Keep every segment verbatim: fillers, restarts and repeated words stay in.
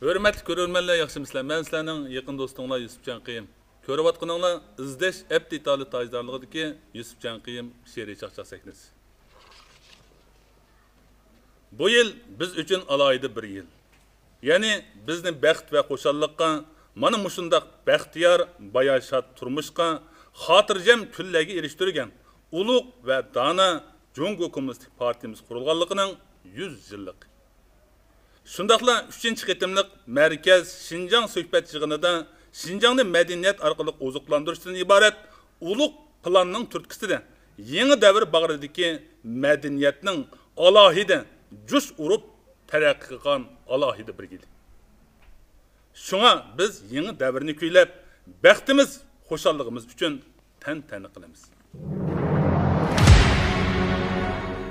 ھۆرمەتلىك كۆرۈرمەنلەر، ياخشىمۇسىلەر؟ مەن سىلەرنىڭ يېقىن دوستۇڭلار يۈسۈپ چاڭقىيىم. كۆرۈۋاتقىنىڭلار ئىزدەش ئەپ دېتالى تاجدارلىقىدىكى يۈسۈپ چاڭقىيىم شېئىرىي چاقچاق سەھنىسى. بۇ يىل بىز ئۈچۈن ئالاھىدە بىر يىل. يەنى بىزنى بەخت ۋە خۇشاللىققا، مانا مۇشۇنداق بەختىيار، باياشات تۇرمۇشقا، خاتىرجەم كۈنلەرگە ئېرىشتۈرگەن ئۇلۇغ ۋە دانا جۇڭگو كوممۇنىستىك پارتىيىمىز قۇرۇلغانلىقىنىڭ يۈز يىللىقى. شۇنداقلا ئۈچىنچى قېتىملىق مەركەز شىنجاڭ سۆھبەت يىغىنىدا شىنجاڭنى مەدەنىيەت ئارقىلىق ئوزۇقلاندۇرۇشتىن ئىبارەت ئۇلۇغ پىلاننىڭ تۈرتكىسىدە يېڭى دەۋر باغرىدىكى مەدەنىيەتنىڭ ئالاھىدە جۇش ئۇرۇپ تەرەققىي قىلغان ئالاھىدە بىر يىلى. شۇڭا بىز يېڭى دەۋرنى كۈيلەپ، بەختىمىز، خۇشاللىقىمىز ئۈچۈن تەنتەنە قىلىمىز.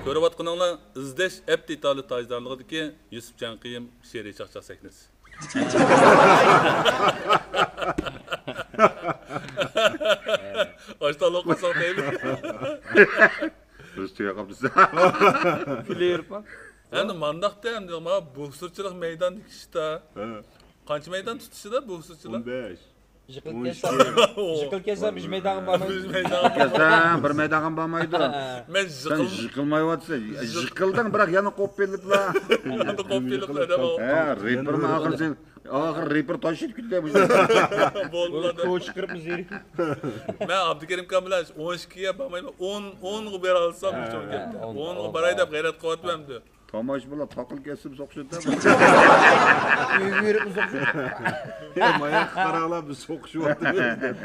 كۆرۈۋاتقىنىڭلار ئىزدەش ئەپ دېتالى تاجدارلىقىدىكى يۈسۈپ جانقىيىم شېئىرىي چاقچاق سەھنىسى. ئاشتانلىق قىلساق دەيمەن. ئۆزى تۈگەپ قاپتۇ. كۈلۈۋېرىپلا. ئەمدى مانداقتا، ئەمدى ما بوكسورچىلىق مەيدانىدىكى ئىشتا. ھە. قانچە مەيدان تۇتۇشىدا بوكسورچىلار؟ ئون بەش. يىقىلىپ كەتسە، يىقىلىپ كەتسە بىر مەيدانغا بارمايدۇ. بىر مەيدانغا. يىقىلسا بىر مەيدانغا بارمايدۇ. ھە. مەن سەن يىقىلمايۋاتىسەن. يىقىلدىڭ، بىراق يەنە قوپۇپ ئېلىپلا. يەنە قوپۇپ ئېلىپلا دەپ. ھە، رېپېرمۇ ئاخىرى سەن. ئاخىرى رېپېر تاشلاپ كېتىدۇ بۇ. بولمىدى. كوچا قىرىپ زېرىكىپ. مەن ئابدۇكېرىم ئاكام بىلەن ئون ئىككىگە بارمايمەن. ئون، ئونغا بېرەلىسام، ھە، شۇ گەپتە. ھە، ئون، ئونغا ئون، باراي دەپ غەيرەت قىلىۋاتىمەن ئەمدى. تاماشىبىنلار تاقىل كەسسىمۇ سوقۇشىدۇ. ئۆيگە بېرىپمۇ سوقۇشىدۇ. ماياققا قاراڭلار، بىز سوقۇشۇۋاتىمىز دەپ.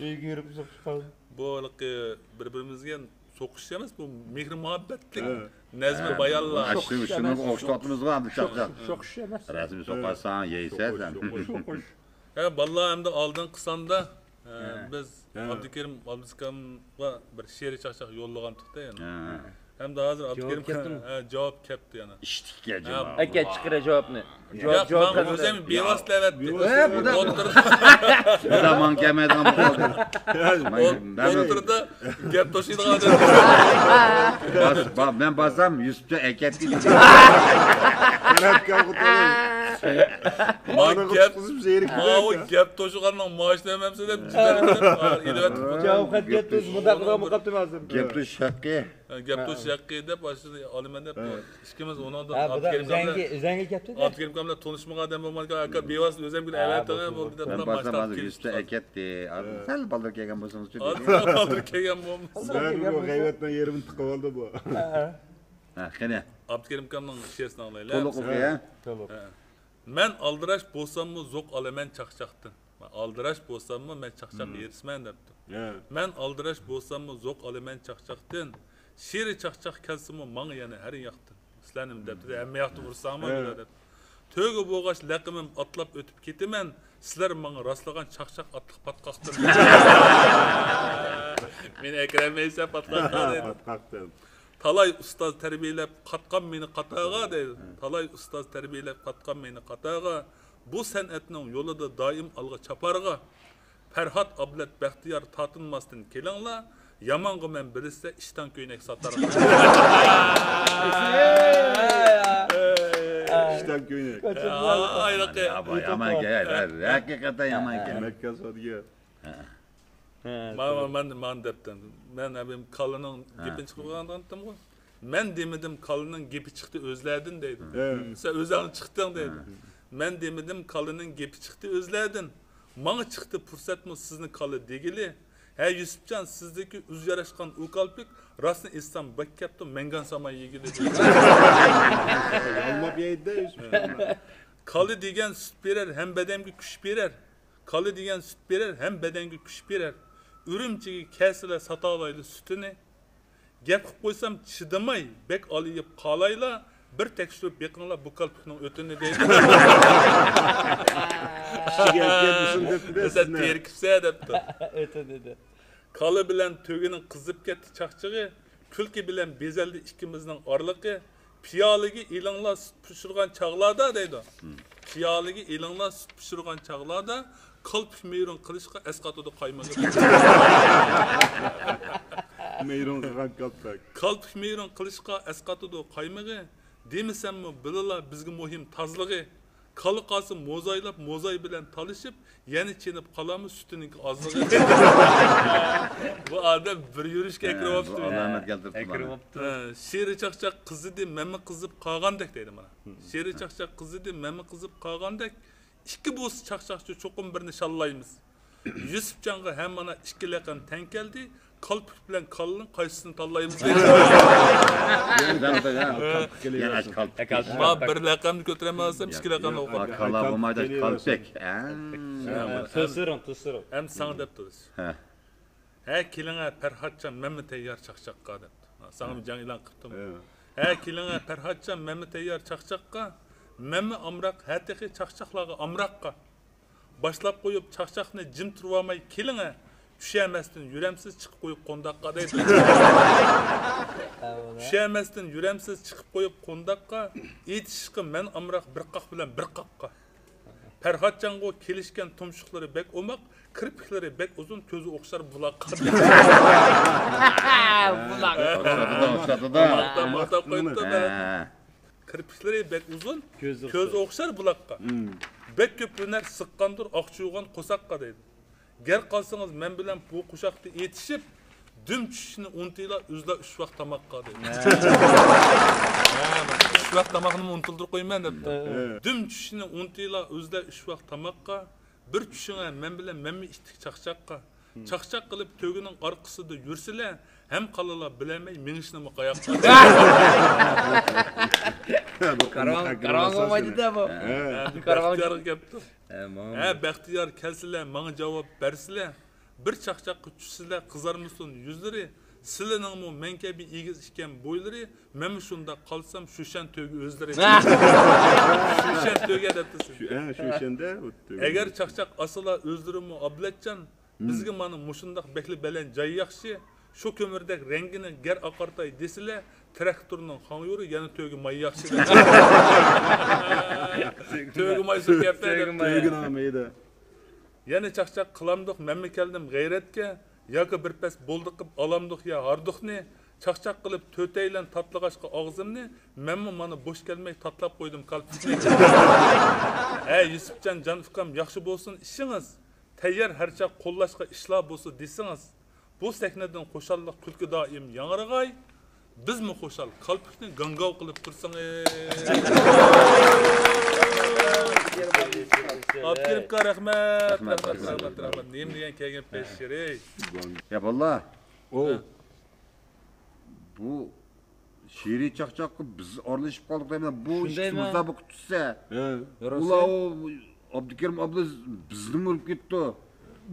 ئۆيگە بېرىپمۇ سوقۇشۇپ قالدى. بۇ ھېلىقى بىر-بىرىمىزگە سوقۇش ئەمەس، بۇ مېھىر-مۇھەببەتلىك. ھە. نەزمە بايانلار. شۇنى ئوخشىتىۋاتىمىزغۇ ئەمدى چاقچاق. سوقۇش ئەمەس. رەسمىي سوقارساڭ يەيسەن سەن. سوقۇش. ھە، بالىلار ئەمدى ئالدىنقى ساندا، ئە، ھە. بىز ھە. ئابدۇكېرىم ئابدۇسكامغا بىر شېئىرىي چاقچاق يوللىغانتۇق-دە يەنە. ھە. ئەمدى ھازىر جاۋاب ئابدۇكېرىم كەپتىمۇ؟ ھە، جاۋاب كەپتى يەنە. ئىشتىككە جاۋاب. ئاكا، چىقىرە جاۋابنى. جاۋاب، ياق، جاۋاب ماڭا قانداق؟ ئۆزۈم بىۋاسىتە ئەۋەتتىم. ئوتتۇرىدا. ماڭا كەلمەيدىغان بولدى. ئوتتۇرىدا گەپ توشۇيدىغان ئادەم. باس، با-، مەن بارسام يۈسۈپتە ئەكەتتى. ماڭا گەپ، ماۋۇ گەپ توشۇغاننىڭ مائاشىنى ھەممىسى دەپ جىدەلىشىپ ئېلىۋەتتىم. جاۋاب خەت كەپتۇ، مۇنداق قىلغان بولۇپ قاپتىمەن ھازىر. گەپ توشۇش ھەققى. گەپ توشۇش ھەققى دەپ ئاشۇنى ئالىمەن دەپ. ئىككىمىز ئۇنىڭدىن ھە، بۇ ئابدۇكېرىم زەڭگى، زەڭگى كەپتۇ. ئابدۇكېرىم ئاكام بىلەن تونۇشمىغان ئادەم بولمىغانكەن، ئاكا بىۋاسىتە ئۆزۈمگە ئەۋەتىڭ بولدى دەپ. مەن بارسام ھازىر يۈسۈپتە ئەكەتتى. سەل بالدۇر كەلگەن بولسىڭىز. ئازراق بالدۇر كەلگەن بولمىسا. بۇ غەيۋەتنىڭ يېرىمىنى تىقىۋالدى بۇ. ھە، قېنى. ئابدۇكېرىم ئاكامنىڭ شېئىرىنى ئاڭلايلى. تولۇق ئوقۇي، ھە؟ تولۇق. ھە. مەن ئالدىراش بولساممۇ زوق ئالىمەن چاقچاقتىن. مەن ئالدىراش بولساممۇ مەن چاقچاق يېرىسمەن دەپتۇ. ھە. مەن ئالدىراش بولساممۇ زوق ئالىمەن چاقچاقتىن. شېئىرىي چاقچاق كەلسىمۇ ماڭا يەنە ھەر ياقتىن. سىلەر نېمە دەپتۇ؟ ھەممە ياقتىن ئۇرساڭمۇ ھە. بىلە دەپتۇ. تۆگە بولغاچ لەقىمىم ئاتلاپ ئۆتۈپ كېتىمەن. سىلەر ماڭا راسلىغان چاقچاق ئاتلىق پاتقاقتىن. مېنى ئەكىرەلمەيسەن پاتقاققا دەيدۇ. پاتقاقتىن. تالاي ئۇستاز تەربىيەلەپ قاتقان مېنى قاتارغا دەيدۇ. تالاي ئۇستاز تەربىيەلەپ قاتقان مېنى قاتارغا. بۇ سەنئەتنىڭ يولىدا دائىم ئالغا چاپارغا. پەرھات، ئابلەت، بەختىيار تارتىنماستىن كېلىڭلار. يامانغا مەن بىلىسىلەر ئىشتان كۆينەك ساتارغا. ئىشتان كۆينەك. ھايلىقى. يامان گەپ، ھەقىقەتەن يامان گەپ. مەككە سودىگەر. ھە. مانا، مانا، مانا دەپتىم. مەن ھەبىم كالىنىڭ ھە. گېپىنى چىقىرىپ قويغانتىمغۇ. مەن دېمىدىم، كالىنىڭ گېپى چىقتى ئۆزلەردىن دەيدۇ. ھە. سەن ئۆزۈڭ چىقتىڭ دەيدۇ. ھە. مەن دېمىدىم، كالىنىڭ گېپى چىقتى ئۆزلەردىن. ماڭا چىقتى پۇرسەتمۇ سىزنى كالا دېگىلى. ھە، يۈسۈپجان، سىزدىكى ئۆزى ياراشقان ئۇ كالپۇك، راستىنى ئېيتسام، بەك كەپتۇ، مەڭگەن سامان يېگىلى دەيدۇ. يالماپ يەيدۇ-دە، يۈسۈپجان. كالا دېگەن سۈت بېرەر، ھەم بەدەنگە كۈچ بېرەر. كالا دېگەن سۈت بېرەر، ھەم بەدەنگە كۈچ بېرەر. ئۈرۈمچىگە كەلسىلە ساتالايلى سۈتىنى. گەپ قىلىپ قويسام چىدىماي، بەك ئالىيىپ قالايلا، بىر تەكشۈرۈپ بېقىڭلار بۇ كالپۇكنىڭ ئۆتىنى دەيدۇ. ئىچىگە ئەكەلمىسۇن دەپتۇ-دە سەن سىزنى. تېرىكىپسەن دەپتۇ. ئۆتىنى دە. كالا بىلەن تۆگىنىڭ قىزىپ كەتتى چاقچىقى، كۈلكە بىلەن بېزەلدى ئىككىمىزنىڭ ئارىلىقى. پىيالىگە ئېلىڭلار سۈت پىشۇرغان چاغلاردا دەيدۇ. پىيالىگە ئېلىڭلار سۈت پىشۇرغان چاغلاردا، كالپۇك مەيرۇڭ قىلىشقا ئەسقاتىدۇ قايمىقى. مەيرۇڭ قىلغان كالپۇك. كالپۇك مەيرۇڭ قىلىشقا ئەسقاتىدۇ قايمىقى. دېمىسەممۇ بىلىلا بىزگە مۇھىم تازىلىقى. كالا قالسا موزايلاپ، موزاي بىلەن تالىشىپ، يەنە چېنىپ قالارمۇ سۈتىنىڭكى ئازلىقى. بۇ ئادەم بىر يۈرۈشكە ھە، ئەكىرىۋاپتۇ. بۇ ئالامەت كەلتۈرۈپتۇ مانا. ھە، شېرى چاقچاق قىزىدى، مەنمۇ قىزىپ قالغاندەك دەيدۇ مانا. شېرى چاقچاق قىزىدى، مەنمۇ قىزىپ قالغاندەك. ئىككى بولسا چاقچاقچى چوقۇم بىرنى شاللايمىز. يۈسۈپجانغا ھە مانا ئىككى لەقەم تەڭ كەلدى. كالپۇك بىلەن كاللىنى قايسىسىنى تاللايمىز دەيدۇ. يەنە ئاشۇ كالپۇك. ما بىر لەقەمنى كۆتۈرەلمەسەم ئىككى لەقەمنى ئوقۇپ. كالا بولمايدۇ، كالپۇك. ھە. تىلسىرىڭ، تىلسىرىڭ. ھەم ساڭا دەپ تۇرىسىز. ھە. ھە كېلىڭە پەرھاتجان، مەنمۇ تەييار چاقچاققا دەپتۇ. ساڭىمۇ جەڭ ئېلان قىپتۇمۇ؟ ھە. ھە كېلىڭە پەرھاتجان، مەنمۇ تەييار چاقچاققا. مەنمۇ ئامراق ھە تېخى چاقچاقلارغا ئامراققا. باشلاپ قويۇپ چاقچاقنى جىم تۇرۇۋالماي كېلىڭە. چۈشەمەستىن يۈرەمسىز چىقىپ قويۇپ قونداققا دەيدۇ. چۈشەمەستىن يۈرەمسىز چىقىپ قويۇپ قونداققا. ئېيتىشقا مەن ئامراق بىر قاق بىلەن بىر قاققا. پەرھاتجانغۇ كېلىشكەن تۇمشۇقلىرى بەك ئوماق، كىرپىكلىرى بەك ئۇزۇن، كۆزى ئوخشار بۇلاققا. بۇلاق. ئوخشاتىدۇ، ئوخشاتىدۇ. ماختاپ، ماختاپ قويۇپتۇ. ھە. كىرپىكلىرى بەك ئۇزۇن، كۆزى كۆزى ئوخشار بۇلاققا. بەك كۆپ ھۈنەر سىققاندۇر، ئاق چۇيغان قورساققا دەيدۇ. گەر قالسىڭىز مەن بىلەن بۇ قوشاقتا ئېتىشىپ، دۈم چۈشۈشنى ئۇنتۇيلا، ئۆزلا ئۈچ ۋاق تاماققا دەيدۇ. ھە، ئۈچ ۋاق تاماقنىمۇ ئۇنتۇلدۇرۇپ قويىمەن دەپتۇ. ھە. دۈم چۈشۈشنى ئۇنتۇيلا، ئۆزلا ئۈچ ۋاق تاماققا. بىر چۈشۈڭە مەن بىلەن مەنمۇ ئىتتىك چاقچاققا. چاقچاق قىلىپ تۆگىنىڭ ئارقىسىدا يۈرسىلە، ھەم قالىلا بىلەلمەي مېڭىشنىمۇ قاياققا. كارۋان، كارۋان بولمايدۇ-دە بۇ. ھە. ھە، بۇ بەختىيارغا كەپتۇ. ھە، ماڭا ھە، بەختىيار كەلسىلە، ماڭا جاۋاب بەرسىلە. بىر چاقچاققا چۈشسىلە، قىزارمىسۇن يۈزلىرى. سىلىنىڭمۇ مەن كەبى ئېگىز ئىكەن بويلىرى. مەنمۇ شۇنداق قالسام، شۈشەن تۆگە ئۆزلىرى. شۈشەن تۆگە دەپتۇ سىز. شۇ، ھە، شۈشەندە ئۇ تۆگە. ئەگەر چاقچاق ئاسىلا ئۆزلىرىمۇ ئابلەتجان، بىزگە مانا مۇشۇنداق بەكلا بەلەن جاي ياخشى. شۇ كۆمۈردەك رەڭگىنى گەر ئاقارتاي دېسىلە، تىراكتورنىڭ خاڭيۇرى يەنە تۆگە ماي ياخشى. تۆگە ماي سۈركەپتە دەپ. تۆگە مايدا. يەنە چاقچاق قىلامدۇق، مەنمۇ كەلدىم غەيرەتكە. ياكى بىر پەس بولدى قىپ ئالامدۇق يا ھاردۇقنى. چاقچاق قىلىپ تۆتەيلەن تاتلىغاچقا ئاغزىمنى، مەنمۇ مانا بوش كەلمەي تاتلاپ قويدۇم كالپۇكنى. ھە، يۈسۈپجان جان ئۇكام، ياخشى بولسۇن ئىشىڭىز. تەييار ھەر چاغ قوللاشقا ئىشلار بولسا دېسىڭىز. بۇ سەھنىدىن خۇشاللىق، كۈلكە دائىم ياڭرىغاي. بىزمۇ خۇشال، كالپۇكنى گاڭگاۋ قىلىپ تۇرسىڭىز. ئابدۇكېرىمكا، رەھمەت، رەھمەت، رەھمەت، رەھمەت، رەھمەت. نېمە دېگەن كەلگەن پەس شېرى. يا باللا. ئو. ھە. بۇ شېرى چاقچاققا بىز ئارىلىشىپ قالدۇق دەيمەن. بۇ ئىككىسى مۇسابىقە تۇتسا. ھە. ئۇلار ئابدۇكېرىم ئابلا بىزنىمۇ ئۇرۇپ كېتىپتۇ.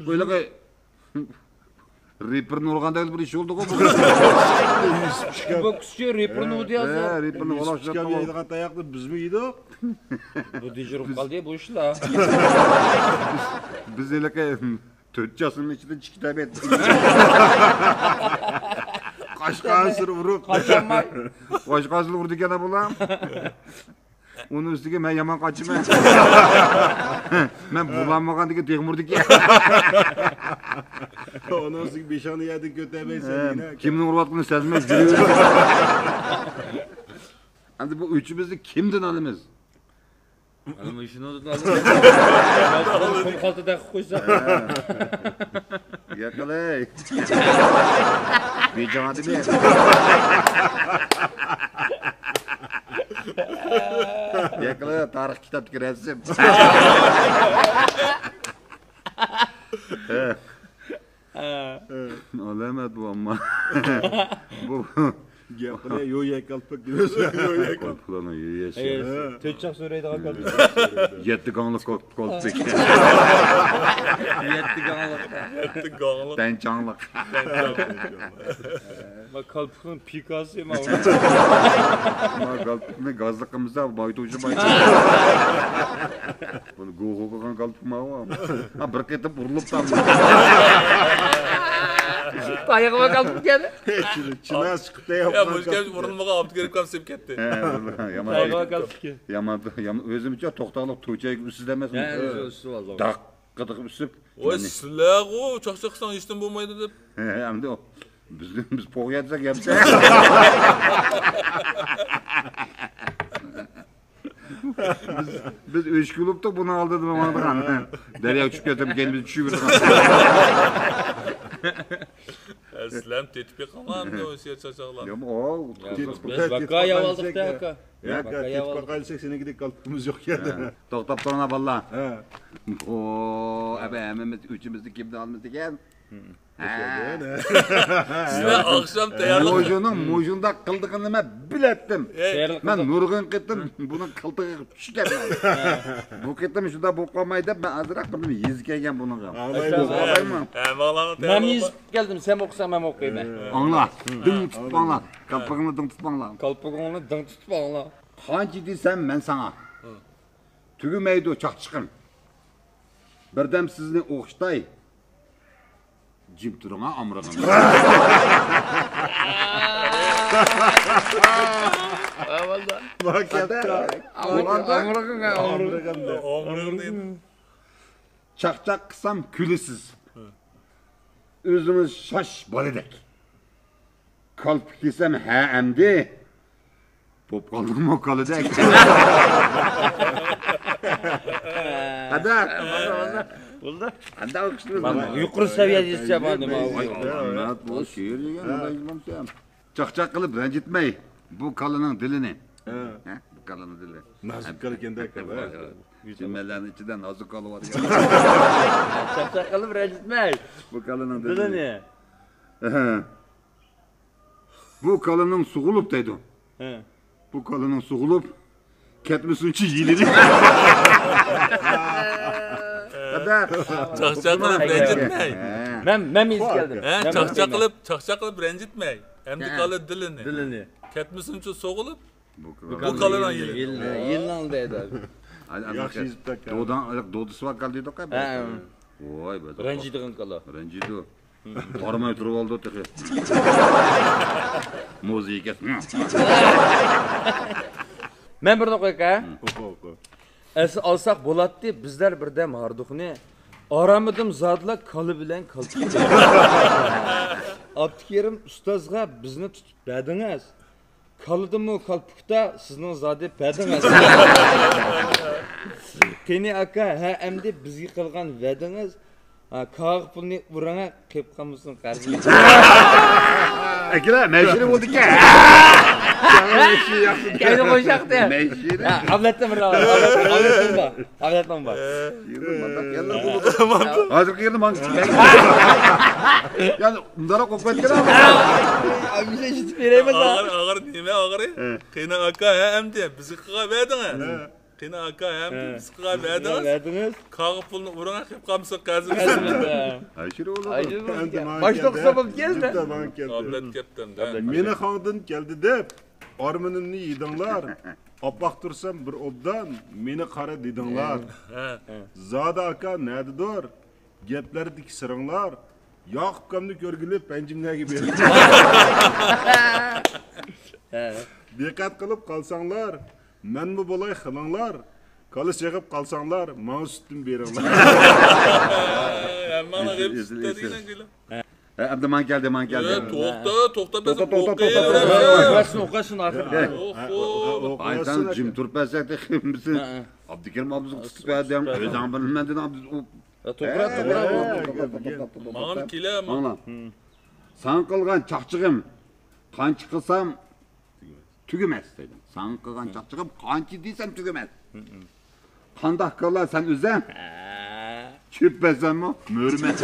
ھېلىقى رېپېرنى ئۇرغاندەك بىر ئىش بولدىغۇ بۇ. بوكسچى رېپېرنى ئۇردى ھازىر. ھە، رېپېرنى ئۇرۇپ كەتتى. يەيدىغان تاياقنى بىزمۇ يېدۇق. بۇ دېجۇرۇپ قالدى بۇ ئىشلار. بىز، بىز ھېلىقى تۆت چاسنىڭ ئىچىدىن چىقىپ كېتەلمەيتتۇق. قاشقا سىر ئۇرۇپ. قاچالماي. قاشقا سىر ئۇردى ئىكەن بۇلار. ئۇنىڭ ئۈستىگە مەن يامان قاچىمەن. مەن بۇلانمىغاندىكىن تېخىمۇ ئۇردىكەن. ئۇنىڭ ئۈستىگە بېشىڭنى يەردىن كۆتەرمەيسەن يەنە. كىمنىڭ ئۇرۇۋاتقىنىنى سەزمەي يۈرۈۋېرىدۇ. ئەمدى بۇ ئۈچىمىزنى كىمدىن ئالىمىز؟ ئەنە مۇشۇنى قول خالتا تېقىپ قويسا. ياقىلەي. بىجان ئادىمى. ياقىلەي، تارىخ كىتابتىكى رەسىم. ئالامەت بۇ ئەمما. بۇ گەپ قىلە، يو يەكەلپەك دېيمىز. يو يەكەلپەك. پۇلانىڭ يۆيەسى. ئەي، تۆت چاق سۆرەيدىغان كالپۇك. يەتتە گاڭلىق كالپۇك. يەتتە گاڭلىق. يەتتە گاڭلىق. تەنچاڭلىق. تەنچاڭلىق. ما كالپۇكنىڭ پىكاسى ما. ما كالپۇكنى گازلىق قىلمىسا، بايتوشى بايتوش. بۇنى گوغۇ قىلغان كالپۇك ما ئۇ. ھا، بىر قېتىم ئۇرۇلۇپ تامدى. تايىقىغا كالپۇك كەلدى. چىناز چىقىپتۇ يا. يا، مۇشۇ گەپ ئۇرۇلمىغان ئابدۇكېرىم ئاكام سېلىپ كەتتى. ھە، يامان. تايىقىغا كالپۇك كەلدى. يامان، يامان. ئۆزۈمچە توختاقلىق تۇرچايگە ئۈستىدە ئەمەسمۇ. ھە، ئۆزى ئۈستى بار. داق قىدىق ئۈسۈپ. ۋاي، سىلەرغۇ چاقچاق قىلساڭ ھېچنېمە بولمايدۇ دەپ. ھە، ئەمدى ئۇ، بىز، بىز پوق يەتسەك يەمسە. بىز، بىز ئۆچكە بولۇپتۇق بۇنىڭ ئالدىدا ماڭىدىغان. دەرياغا چۈشۈپ كەتسەم، كەينىمىزدىن چۈشۈۋېرىدىغان. سىلەرمۇ تېتىپ بېقىڭلار، ئەمدى ئۇ سېرىق چاقچاقلار. يا، بۇ، ئو، يا، بىز، بىز ۋاكايا ئالدۇق-تە، ئاكا. يا، ۋاكايا تېتىپ باقايلى دېسەك، سېنىڭكىدەك كالپۇكىمىز يوق يەردە. ھە. توختاپ تۇرۇڭلار، بالىلار. ھە. ئو، ئەبە، ھەممىمىز ئۈچىمىزنى كىمدىن ئالىمىز دېگەن؟ ھە. سىلەر ئاخشام تەييارلىق. موژۇننىڭ موژۇنداق قىلىدىغىنىنى مەن بىلەتتىم. مەن نۇرغۇن قېتىم بۇنىڭ قىلتىقىغا چۈشكەنمەن. بۇ قېتىم شۇنداق بولۇپ قالماي دەپ، مەن ئازراق بىر يېزىپ كەلگەن بۇنىڭغا. ئاڭلايمەن. مەن يېزىپ كەلدىم، سەن ئوقۇساڭ، مەن ئوقۇيمەن. ئاڭلا، دىڭ تۇتۇپ ئاڭلا. كالپۇكۇڭنى دىڭ تۇتۇپ ئاڭلا. كالپۇكۇڭنى دىڭ تۇتۇپ ئاڭلا. قانچە دېسەم مەن ساڭا. تۈگىمەيدۇ چاقچىقىم. بىردەم سىزنى ئوخشىتاي. جىم تۇرۇڭا ئامرىغىم. ئامرىغىم. چاقچاق قىلسام كۈلىسىز. ئۆزىڭىز شاش بالىدەك. كالپۇك دېسەم ھە ئەمدى. بوپ قالدىڭمۇ كالىدەك؟ قانداق؟ بولدى. قانداق ئوقۇشتىڭىز؟ يۇقىرى سەۋىيەدە يېتىشەپ ماندىم. ۋاي، ئاللام، بۇ شېئىر دېگەن نېمە دېمەمسەن؟ چاقچاق قىلىپ رەنجىتمەي بۇ كالىنىڭ دىلىنى. ھە. ھە؟ بۇ كالىنىڭ دىلى. نازۇك كالا ئىكەن-دە، كالا. ۋاي، ۋاي. چىمەنلەرنىڭ ئىچىدە نازۇك كالا بار ئىكەن. چاقچاق قىلىپ رەنجىتمەي. بۇ كالىنىڭ دىلىنى. دىلىنى. ھە. بۇ كالىنىڭ سوغۇلۇپ دەيدۇ. ھە. بۇ كالىنىڭ سوغۇلۇپ كەتمىسۇنچە يېلىنى. چاقچاق قىلىپ رەنجىتمەي. مەن، مەن يېزىپ كەلدىم. ھە، چاقچاق قىلىپ، چاقچاق قىلىپ رەنجىتمەي. ئەمدى كالا دىلىنى. دىلىنى. كەتمىسۇنچە سوغۇلۇپ، بۇ كالىنىڭ يېلىنى. يېلىنى دەيدۇ. ياخشى يېزىپتۇ. دوداڭ، دودىسى بار كالا دېدۇق-ھە. ھە. ۋاي، بەدە. رەنجىيدىغان كالا. رەنجىيدۇ. تارماي تۇرۇۋالدى تېخى. مۇزىكا. مەن بىرنى ئوقۇيۇق ھە. ئوقۇ، ئوقۇ. ئەسلى ئالساق بولاتتى بىزلەر بىردەم ھاردۇقنى. ئارامىدىم زادىلا كالا بىلەن كالپۇكنى. ئابدۇكېرىم ئۇستازغا بىزنى تۇتۇپ بەردىڭىز. كالىدىمۇ كالپۇكتا سىزنىڭ زادى پەدىڭىز. قېنى ئاكا، ھە ئەمدى بىزگە قىلغان ۋەدىڭىز. ھە، كاغا پۇلنى ئۇرۇڭا، قېلىپ قالمىسۇن قەرزىمىز. ئاكىلەر، مەشىرى بولدىكەن. كەينى قويۇشاقتى. مەشىرى. ھە، ئابلەتتىن بىر ئابلەتتىن بار. ئابلەتتىن بار. ھازىرقى يىلدا ماڭا يەنى ئۇنداقراق ئوقۇپ كەتكەن. ئاغىر، ئاغىر نېمە ئاغىرى؟ قېنى ئاكا، ھە ئەمدى بىزگە قىلغان ۋەدىڭىز. قېنى ئاكا، ھە ئەمدى بىزگە قىلغان ۋەدىڭىز. كاغا پۇلنى ئۇرۇڭا، قېلىپ قالمىسۇن قەرزىمىز. ھەشىرى بولىدۇ. باشتا ئوقۇسا بولۇپ كەلدى. ئابلەت كەپتەمدە. مېنى خاڭدىن كەلدى دەپ ئارمىنىمنى يېدىڭلار. ئاپئاق تۇرسام بىر ئوبدان، مېنى قارا دېدىڭلار. زادى ئاكا نەدىدۇر؟ گەپلەردىكى سىرىڭلار، ياقۇپكامنى كۆرگىلى پەنجىملەرگە بېرىڭلار. دىققەت قىلىپ قالساڭلار، مەنمۇ بولاي خېلىڭلار، كالا چېقىپ قالساڭلار، ماڭا سۈتتىن بېرىڭلار. ھەممىڭلار غېرىب سۈتتە دېگىنە. ھە، ئەمدى ماڭا كەلدى، ماڭا كەلدى. توختا، توختا، بەزى ئوقۇيۋېرىمىز. ئوقۇسۇن، ئوقۇسۇن ئاخىرىدا. ئاي، سەن جىم تۇرۇپ بەرسەك تېخى بىزنى. ئابدۇكېرىم ئابزىغا تۇتۇپ بەردىڭ، ئۆزۈڭ بىلىمەن دېدىڭ، بىز ئۇ. توغرا، توغرا. ماڭا كېلە، ماڭا. ساڭا قىلغان چاقچىقىم قانچە قىلسام تۈگىمەس دېدىم. ساڭا قىلغان چاقچىقىم قانچە دېسەم تۈگىمەس. قانداق كالا سەن ئۆزەڭ؟ چۆپ بەرسەممۇ مۆرىمەن.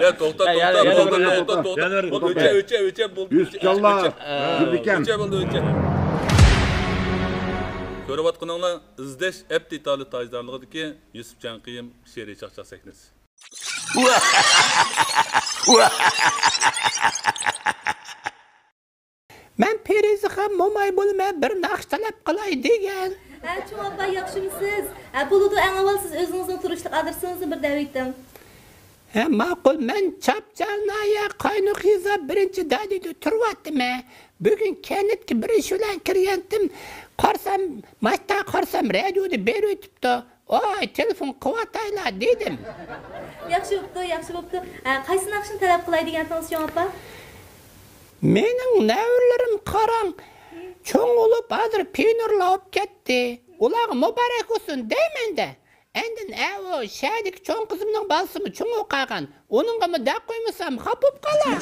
يا، توختا، توختا، توختا، توختا، توختا. ئۆچە، ئۆچە، ئۆچە، بولدى. يۈسۈپ كاللا. ئۆچە، بولدى، ئۆچە. كۆرۈۋاتقىنىڭلار ئىزدەش ئەپ دېتالى تاجدارلىقىدىكى يۈسۈپ جانقىيىم شېئىرىي چاقچاق سەھنىسى. مەن پىرىزىخان موماي بولىمەن، بىر ناخشا تەلەپ قىلاي دېگەن. ھە، چوڭ ئاپا، ياخشىمۇسىز؟ ھە، بولىدۇ، ئەڭ ئاۋۋال سىز ئۆزىڭىزنىڭ تۇرۇشلۇق ئادرېسىڭىزنى بىر دەۋېتىڭ. ھە، ماقۇل، مەن چاپچال ناھىيە قاينۇق يېزا بىرىنچى دادۈيدە تۇرۇۋاتىمەن. بۈگۈن كەنتكە بىر ئىش بىلەن كىرگەنتىم، قارىسام، ماشتا قارىسام، رادىيودا بېرىۋېتىپتۇ. ۋاي، تېلېفون قىلىۋاتايلا دېدىم. ياخشى بوپتۇ، ياخشى بوپتۇ. ھە، قايسى ناخشىنى تەلەپ قىلاي دېگەنتىڭىز، چوڭ ئاپا؟ مېنىڭ نەۋرىلىرىم قاراڭ، چوڭ بولۇپ، ھازىر پىيونېرلار بولۇپ كەتتى. ئۇلارغا مۇبارەك بولسۇن دەيمەن-دە. ئاندىن ئەۋۇ شەھەردىكى چوڭ قىزىمنىڭ بالىسىمۇ چوڭ بولۇپ قالغان. ئۇنىڭغىمۇ دەپ قويمىسام، خاپا بولۇپ قالار.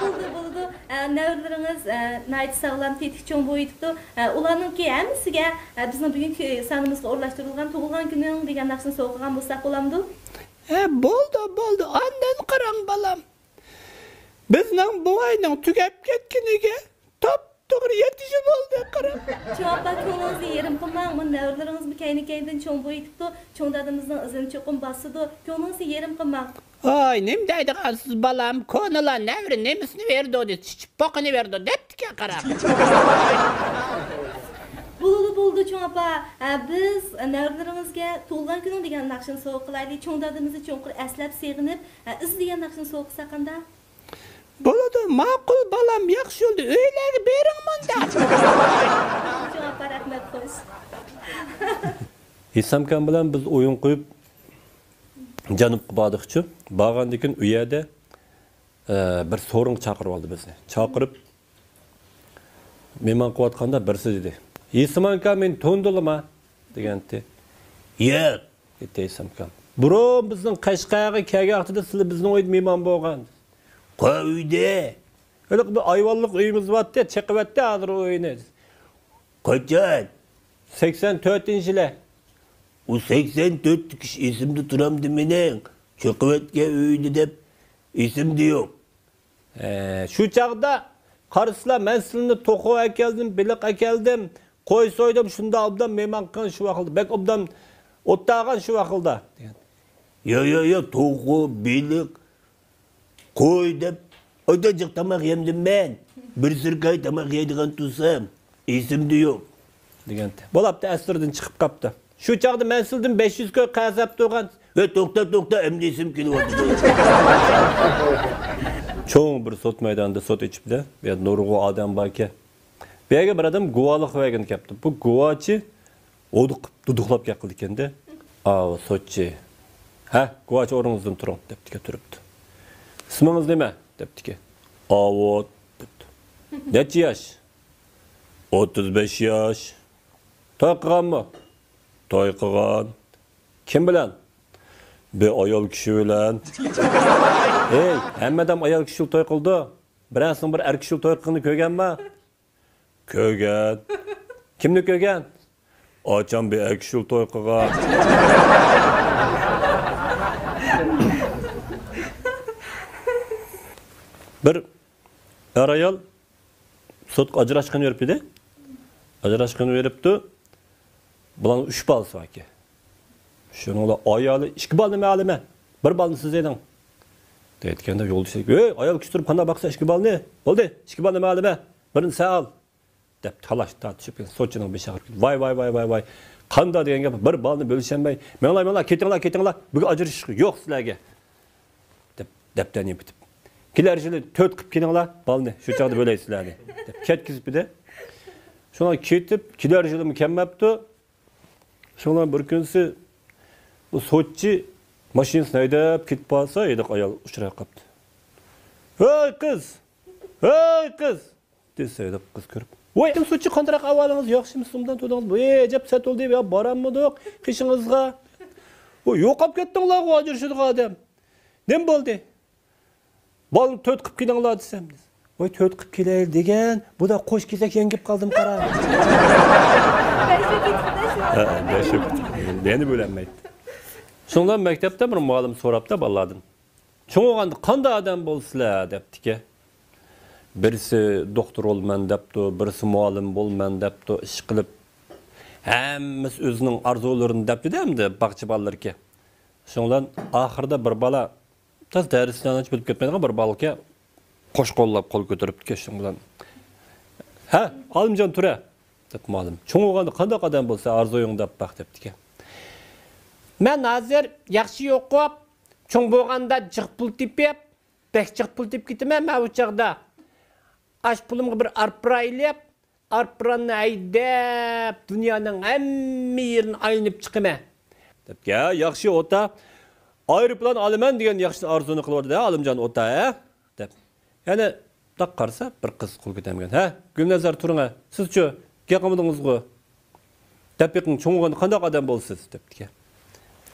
بولدى، بولدى. ئە، نەۋرىلىرىڭىز، ئە، ناھايىتى ساغلام، تېتىك چوڭ بولۇۋېتىپتۇ. ئە، ئۇلارنىڭكى ھەممىسىگە، ئە، بىزنىڭ بۈگۈنكى سانىمىزغا ئورۇنلاشتۇرۇلغان تۇغۇلغان كۈنۈڭ دېگەن ناخشىنى سوۋغا قىلغان بولساق بولامدۇ؟ ھە، بولدى، بولدى. ئاندىن قاراڭ، بالام. بىزنىڭ بوۋاينىڭ تۈگەپ كەتكىنىگە توپتوغرا يەتتە يىل بولدى، قاراڭ. چوڭ ئاپا، كۆڭلىڭىزنى يېرىم قىلماڭ. مانا نەۋرىلىرىڭىزمۇ كەينى-كەينىدىن چوڭ بولۇۋېتىپتۇ. چوڭ دادىمىزنىڭ ئىزىنى چوقۇم باسىدۇ. كۆڭلىڭىزنى يېرىم قىلماڭ. ئاي، نېمە دەيدىغانسىز، بالام؟ كونىلار نەۋرە نېمىسىنى بېرىدۇ دېسە، چىچىپ پوقىنى بېرىدۇ دەپتىكەن، قاراڭ. بولىدۇ، بولىدۇ، چوڭ ئاپا. ھە، بىز نەۋرىلىرىڭىزگە تۇغۇلغان كۈنۈڭ دېگەن ناخشىنى سوۋغا قىلايلى. چوڭ دادىمىزنى چوڭقۇر ئەسلەپ سېغىنىپ، ھە، ئىز دېگەن ناخشىنى سوۋغا قىلساق قانداق؟ بولىدۇ، ماقۇل بالام، ياخشى يولدا ئۆيلەرگە بېرىڭ مۇنداق. چوڭ ئاپا، رەھمەت، خوش. ھېسامكام بىلەن بىز ئويۇن قويۇپ، جەنۇبقا باردۇقچۇ. بارغاندىن كېيىن ئۇ يەردە، ئە، بىر سورۇنغا چاقىرىۋالدى بىزنى. چاقىرىپ، مېھمان قىلىۋاتقاندا بىرسى دېدى، «ھېسامكا، مېنى تونۇدۇڭلارمۇ؟» دېگەنتى. «ياق.» دېدى ھېسامكام. «بۇرۇن بىزنىڭ قەشقەرگە كەلگەن ۋاقتىدا سىلەر بىزنىڭ ئۆيدە مېھمان بولغان.» «قاي ئۆيدە؟» «ھېلىقى بىر ئايۋانلىق ئۆيىمىز بارتتى، چېقىۋەتتى ھازىر ئۇ ئۆينى.» «قاچان؟» «سەكسەن تۆتىنچى يىلى.» «ئۇ سەكسەن تۆتلۈك ئىش ئېسىمدە تۇرامدۇ مېنىڭ؟ چېقىۋەتكەن ئۆينى دەپ ئېسىمدە يوق.» ھە، شۇ چاغدا قارىسىلا، مەن سىلىنى توخۇ ئەكەلدىم، بېلىق ئەكەلدىم، قوي سويدۇم، شۇنداق ئوبدان مېھمان قىلغان شۇ ۋاقىتتا. بەك ئوبدان ئولتۇرغان شۇ ۋاقىتتا، دېگەن. يا، يا، يا، توخۇ، بېلىق، قوي دەپ، ئايدا جىق تاماق يەمدىم مەن. بىر سىركاي تاماق يەيدىغان تۇرسام، ئېسىمدە يوق. دېگەنتى. بولاپتۇ، ئەسلىرىدىن چىقىپ قاپتۇ. شۇ چاغدا مەن سىلدىن بەش يۈز كوي قەرز ئاپ تۇرغان. ۋە توختا، توختا، ئەمدى ئېسىم كېلىۋاتىدۇ. چوڭ بىر سوت مەيدانىدا سوت ئېچىپتۇ. بۇ يەردە نۇرغۇن ئادەم باركەن. بۇ يەرگە بىر ئادەم گۇۋاھلىق بەرگىلى كەپتۇ. بۇ گۇۋاچى ھودۇقۇپ، دۇدۇقلاپ گەپ قىلىدىكەن-دە. ئاۋۇ سوتچى. ھە، گۇۋاچى ئورنىڭىزدىن تۇرۇڭ، دەپتىكەن، تۇرۇپتۇ. ئىسمىڭىز نېمە؟ دەپتىكەن. ئاۋۇت، دەپتۇ. نەچچە ياش؟ ئوتتۇز بەش ياش. توي قىلغانمۇ؟ توي قىلغان. كىم بىلەن؟ بىر ئايال كىشى بىلەن. ھەي، ھەممە ئادەم ئايال كىشىلا توي قىلىدۇ. بىرەرسىنىڭ بىر ئەر كىشىلا توي قىلغىنىنى كۆرگەنما؟ كۆرگەن. كىمنى كۆرگەن؟ ئاچام بىر ئەر كىشىلا توي قىلغان. بىر ئەر ئايال سوتقا ئاجراشقىنى بېرىپتۇ. ئاجراشقىنى بېرىپتۇ. بۇلارنىڭ ئۈچ بالىسى بار ئىكەن. شۇنىڭدا ئايالى، «ئىككى بالىنى مەن ئالىمەن، بىر بالىنى سىز ئېلىڭ» دەيدىكەندە، يولدىشى، «ھەي، ئايال كىشى تۇرۇپ قانداق باقسا ئىككى بالىنى؟ بولدى، ئىككى بالىنى مەن ئالىمەن، بىرىنى سەن ئال» دەپ تالاش تارتىشىپ، سوتچىنىڭ بېشىغا كىرىپ، «ۋاي، ۋاي، ۋاي، ۋاي، ۋاي، قانداق دېگەن گەپ، بىر بالىنى بۆلۈشەلمەي، مېڭىڭلار، مېڭىڭلار، كېتىڭلار، كېتىڭلار، بۈگۈن ئاجرىشىش يوق سىلەرگە» دەپ دەپتەرنى يېپىتىپ، «كېلەر يىلى تۆت قىلىپ كېلىڭلار بالىنى، شۇ چاغدا بۆلەي سىلەرنى» دەپ كەتكۈزۈپتۇ. شۇڭا كېتىپ، كېلەر يىلىمۇ كەلمەپتۇ. شۇڭا بىر كۈنسى بۇ سوتچى ماشىنىسىنى ھەيدەپ كېتىپ قالسا، ھېلىقى ئايال ئۇچراپ قاپتۇ. «ھەي قىز! ھەي قىز!» دېسە، ھېلىقى قىز كۆرۈپ، «ۋاي، سوتچى، قانداق ئەھۋالىڭىز؟ ياخشىمۇسىز؟ ئوبدان تۇردىڭىزمۇ؟ ۋاي، ئەجەب سەت بولدى، يا بارالمىدۇق قېشىڭىزغا. ۋاي، يوقاپ كەتتىڭلارغۇ، ئاجرىشىدىغان ئادەم. نېمە بولدى؟» «بالىنى تۆت قىلىپ كېلىڭلار» دېسەم، «ۋاي، تۆت قىلىپ كېلەيلى دېگەن، بۇدا قوش كېسەك يەڭگىپ قالدىم، قارا.» ھە، بەش يۈز. يەنە بۆلەلمەيدۇ. شۇڭلار مەكتەپتە بىر مۇئەللىم سوراپتۇ بالىلاردىن، «چوڭ بولغاندا قانداق ئادەم بولىسىلەر؟» دەپتىكەن. بىرسى دوختۇر بولىمەن دەپتۇ، بىرسى مۇئەللىم بولىمەن دەپتۇ، ئىشقىلىپ ھەممىسى ئۆزىنىڭ ئارزۇلىرىنى دەپتۇ-دە، ئەمدى باغچە بالىلىرىكەن. شۇنىڭ بىلەن ئاخىرىدا بىر بالا، تاز دەرسلەرنى بىلىپ كەتمەيدىغان بىر بالىكەن، قوش قوللاپ قول كۆتۈرۈپتىكەن شۇنىڭ بىلەن. «ھە، ئالىمجان، تۇرە» دەپ مۇئەللىم. «چوڭ بولغاندا قانداق ئادەم بولسا ئارزۇيۇڭ دەپ باق» دەپتىكەن. «مەن ھازىر ياخشى ئوقۇپ، چوڭ بولغاندا جىق پۇل تېپىپ، بەك جىق پۇل تېپىپ كېتىمەن مەن ئۇ چاغدا. ئاش پۇلۇمغا بىر ئارپا ئېلىپ، ئارپىراننى ھەيدەپ، دۇنيانىڭ ھەممە يېرىنى ئايلىنىپ چىقىمەن» دەپ. «يا، ياخشى، ئوتا. ئايروپىلان ئالىمەن دېگەن ياخشى ئارزۇنى قىلىۋاتىدۇ، ھە، ئالىمجان، ئوتا، ھە؟» دەپ. يەنە داق قارىسا، بىر قىز قول كۆتەرمىگەن. ھە، گۈلنەزەر، تۇرۇڭە. سىزچۇ، گەپ قىلمىدىڭىزغۇ؟ دەپ بېقىڭ، چوڭ بولغاندا قانداق ئادەم بولىسىز؟ دەپتىكەن.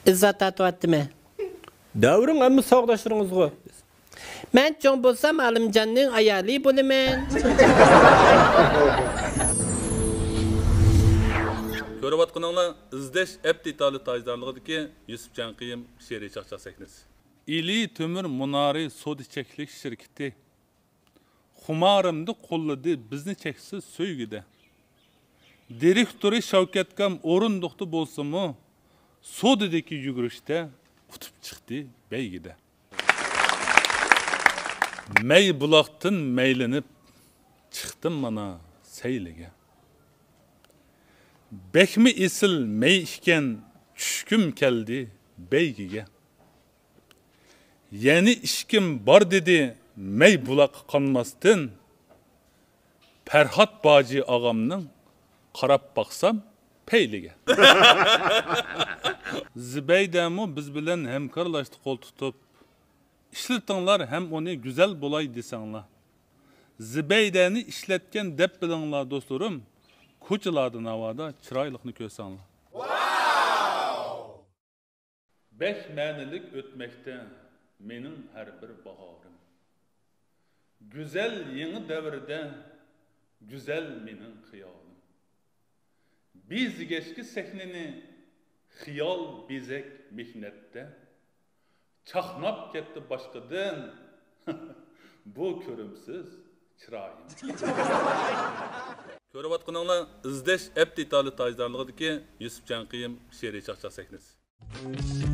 ئىززەت تارتىۋەتتىمەن. دەۋرىڭ ھەممە ساۋاقداشلىرىڭىزغۇ. مەن چوڭ بولسام، ئالىمجاننىڭ ئايالى بولىمەن. كۆرۈۋاتقىنىڭلار ئىزدەش ئەپ دېتالى تاجدارلىقىدىكى يۈسۈپ جانقىيىم شېئىرىي چاقچاق سەھنىسى. ئىلى تۆمۈر مۇنارى سودا چەكلىك شىركىتى. خۇمارىمدا قوللىدى بىزنى چەكسىز سۆيگۈدە. دىرېكتورى شاۋكەتكام ئورۇندۇقتا بولسىمۇ، سودىدىكى يۈگۈرۈشتە ئۇتۇپ چىقتى بەيگىدە. مەي بۇلاقتىن مەيلىنىپ چىقتىم مانا سەيلىگە. بەكمۇ ئېسىل مەي ئىكەن، چۈشكۈم كەلدى بەيگىگە. يەنە ئىچكۈم بار دېدى مەي بۇلاققا قانماستىن. پەرھات باجى ئاغامنىڭ قاراپ باقسام پەيلىگە. زىبەيدەمۇ بىز بىلەن ھەمكارلاشتى قول تۇتۇپ. ئىشلىتىڭلار ھەم ئۇنى گۈزەل بولاي دېسەڭلار. زىبەيدەنى ئىشلەتكەن دەپ بىلىڭلار دوستلىرىم، كوچىلاردا ناۋادا چىرايلىقنى كۆرسەڭلار. بەك مەنىلىك ئۆتمەكتە مېنىڭ ھەر بىر باھارىم. گۈزەل يېڭى دەۋردە گۈزەل مېنىڭ خىيالىم. بېزىگەچكە سەھنىنى خىيال بېزەك مېھنەتتە، چاقناپ كەتتى باشقىدىن بۇ كۆرۈمسىز چىرايىم. كۆرۈۋاتقىنىڭلار ئىزدەش ئەپ دېتالى تاجدارلىقىدىكى يۈسۈپ جانقىيىم شېئىرىي چاقچاق سەھنىسى.